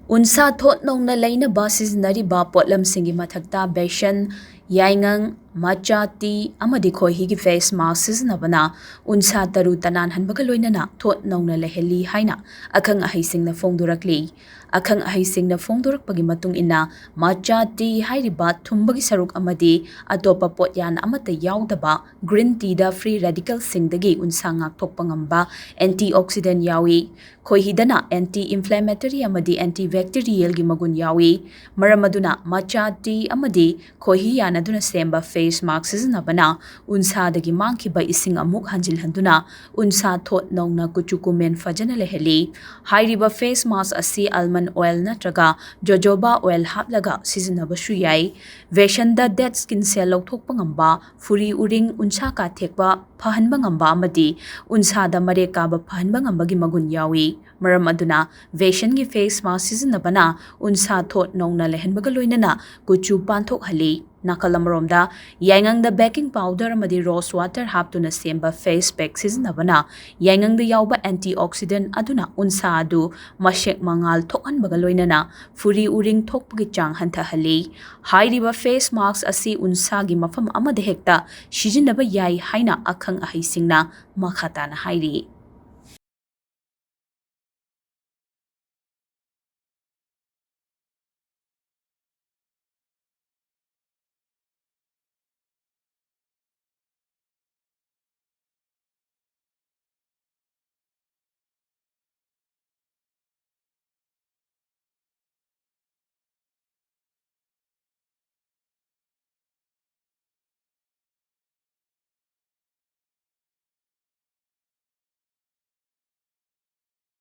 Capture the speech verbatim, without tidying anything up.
ꯎꯟꯁꯥ ꯊꯣꯠ ꯅꯧꯅ ꯂꯩꯅꯕ ꯁꯤꯖꯤꯟꯅꯔꯤꯕ ꯄꯣꯠꯂꯝꯁꯤꯡꯒꯤ ꯃꯊꯛꯇ ꯕꯦꯁꯟ, ꯌꯥꯏꯉꯪ, ꯃꯆꯥ ꯇꯤ ꯑꯃꯗꯤ ꯈꯣꯏꯍꯤꯒꯤ ꯐꯦꯁ ꯃꯥꯁꯛ ꯁꯤꯖꯤꯟꯅꯕꯅ ꯎꯟꯁꯥ ꯇꯔꯨ ꯇꯅꯥꯟꯍꯟꯕꯒ ꯂꯣꯏꯅꯅ ꯊꯣꯠ ꯅꯧꯅ ꯂꯩꯍꯜꯂꯤ ꯍꯥꯏꯅ ꯑꯈꯪ ꯑꯍꯩꯁꯤꯡꯅ ꯐꯣꯡꯗꯣꯔꯛꯂꯤ꯫ ꯑꯈꯪ ꯑꯍꯩꯁꯤꯡꯅ ꯐꯣꯡꯗꯣꯔꯛꯄꯒꯤ ꯃꯇꯨꯡ ꯏꯟꯅ, ꯃꯆꯥ ꯇꯤ ꯍꯥꯏꯔꯤꯕ ꯊꯨꯝꯕꯒꯤ ꯁꯔꯨꯛ ꯑꯃꯗꯤ ꯑꯇꯣꯞꯄ ꯄꯣꯠꯌꯥꯟ ꯑꯃꯠꯇ ꯌꯥꯎꯗꯕ ꯒ꯭ꯔꯤꯟ ꯇꯤꯗ ꯐ꯭ꯔꯤ ꯔꯦꯗꯤꯀꯦꯜꯁꯤꯡꯗꯒꯤ ꯎꯟꯁꯥ ꯉꯥꯛꯊꯣꯛꯄ ꯉꯝꯕ ꯑꯦꯟꯇꯤꯑꯣꯛꯁꯤꯗꯦꯟ ꯌꯥꯎꯏ꯫ ꯈꯣꯏꯍꯤꯗꯅ ꯑꯦꯟꯇꯤ ꯏꯟꯐ꯭ꯂꯦꯃꯦꯇꯔꯤ ꯑꯃꯗꯤ ꯑꯦꯟꯇꯤ ꯕꯦꯛꯇꯤꯔꯤꯌꯦꯜꯒꯤ ꯃꯒꯨꯟ ꯌꯥꯎꯏ꯫ ꯃꯔꯝ ꯑꯗꯨꯅ ꯃꯆꯥ ꯇꯤ ꯑꯃꯗꯤ ꯈꯣꯏꯍꯤ ꯌꯥꯅꯗꯨꯅ ꯁꯦꯝꯕ ꯐꯦꯁ ꯃꯥꯁꯛ ꯁꯤꯖꯤꯟꯅꯕꯅ ꯎꯟꯁꯥꯗꯒꯤ ꯃꯥꯡꯈꯤꯕ ꯏꯁꯤꯡ ꯑꯃꯨꯛ ꯍꯟꯖꯤꯜꯍꯟꯗꯨꯅ ꯎꯟꯁꯥ ꯊꯣꯠ ꯅꯧꯅ ꯀꯨꯆꯨ ꯀꯨꯃꯦꯟ ꯐꯖꯅ ꯂꯩꯍꯜꯂꯤ꯫ ꯍꯥꯏꯔꯤꯕ ꯐꯦꯁ ꯃꯥꯁꯛ ꯑꯁꯤ ꯑꯜꯃꯟ ꯑꯣꯏꯜ ꯅꯠꯇ꯭ꯔꯒ ꯖꯣꯖꯣꯕꯥ ꯑꯣꯏꯜ ꯍꯥꯞꯂꯒ ꯁꯤꯖꯤꯟꯅꯕꯁꯨ ꯌꯥꯏ꯫ ꯕꯦꯁꯟꯗ ꯗꯦꯗ ꯁ꯭ꯀꯤꯟ ꯁꯦꯜ ꯂꯧꯊꯣꯛꯄ ꯉꯝꯕ, ꯐꯨꯔꯤ ꯎꯔꯤꯡ, ꯎꯟꯁꯥ ꯀꯥꯊꯦꯛꯄ ꯐꯍꯟꯕ ꯉꯝꯕ ꯑꯃꯗꯤ ꯎꯟꯁꯥꯗ ꯃꯔꯦꯛ ꯀꯥꯕ ꯐꯍꯟꯕ ꯉꯝꯕꯒꯤ ꯃꯒꯨꯟ ꯌꯥꯎꯏ꯫ ꯃꯔꯝ ꯑꯗꯨꯅ ꯕꯦꯁꯟꯒꯤ ꯐꯦꯁ ꯃꯥꯁꯛ ꯁꯤꯖꯤꯟꯅꯕꯅ ꯎꯟꯁꯥ ꯊꯣꯠ ꯅꯧꯅ ꯂꯩꯍꯟꯕꯒ ꯂꯣꯏꯅꯅ ꯀꯨꯆꯨ ꯄꯥꯟꯊꯣꯛꯍꯜꯂꯤ꯫ ꯅꯥꯀꯜ ꯑꯃꯔꯣꯝꯗ, ꯌꯥꯏꯉꯪꯗ ꯕꯦꯀꯤꯡ ꯄꯥꯎꯗꯔ ꯑꯃꯗꯤ ꯔꯣꯁ ꯋꯥꯇꯔ ꯍꯥꯞꯇꯨꯅ ꯁꯦꯝꯕ ꯐꯦꯁ ꯄꯦꯛ ꯁꯤꯖꯤꯟꯅꯕꯅ ꯌꯥꯏꯉꯪꯗ ꯌꯥꯎꯕ ꯑꯦꯟꯇꯤꯑꯣꯛꯁꯤꯗꯦꯟ ꯑꯗꯨꯅ ꯎꯟꯁꯥ ꯑꯗꯨ ꯃꯁꯦꯛ ꯃꯉꯥꯜ ꯊꯣꯛꯍꯟꯕꯒ ꯂꯣꯏꯅꯅ ꯐꯨꯔꯤ ꯎꯔꯤꯡ ꯊꯣꯛꯄꯒꯤ ꯆꯥꯡ ꯍꯟꯊꯍꯜꯂꯤ꯫ ꯍꯥꯏꯔꯤꯕ ꯐꯦꯁ ꯃꯥꯁꯛ ꯑꯁꯤ ꯎꯟꯁꯥꯒꯤ ꯃꯐꯝ ꯑꯃꯗ ꯍꯦꯛꯇ ꯁꯤꯖꯤꯟꯅꯕ ꯌꯥꯏ ꯍꯥꯏꯅ ꯑꯈꯪ ꯑꯍꯩꯁꯤꯡꯅ ꯃꯈꯥ ꯇꯥꯅ ꯍꯥꯏꯔꯤ꯫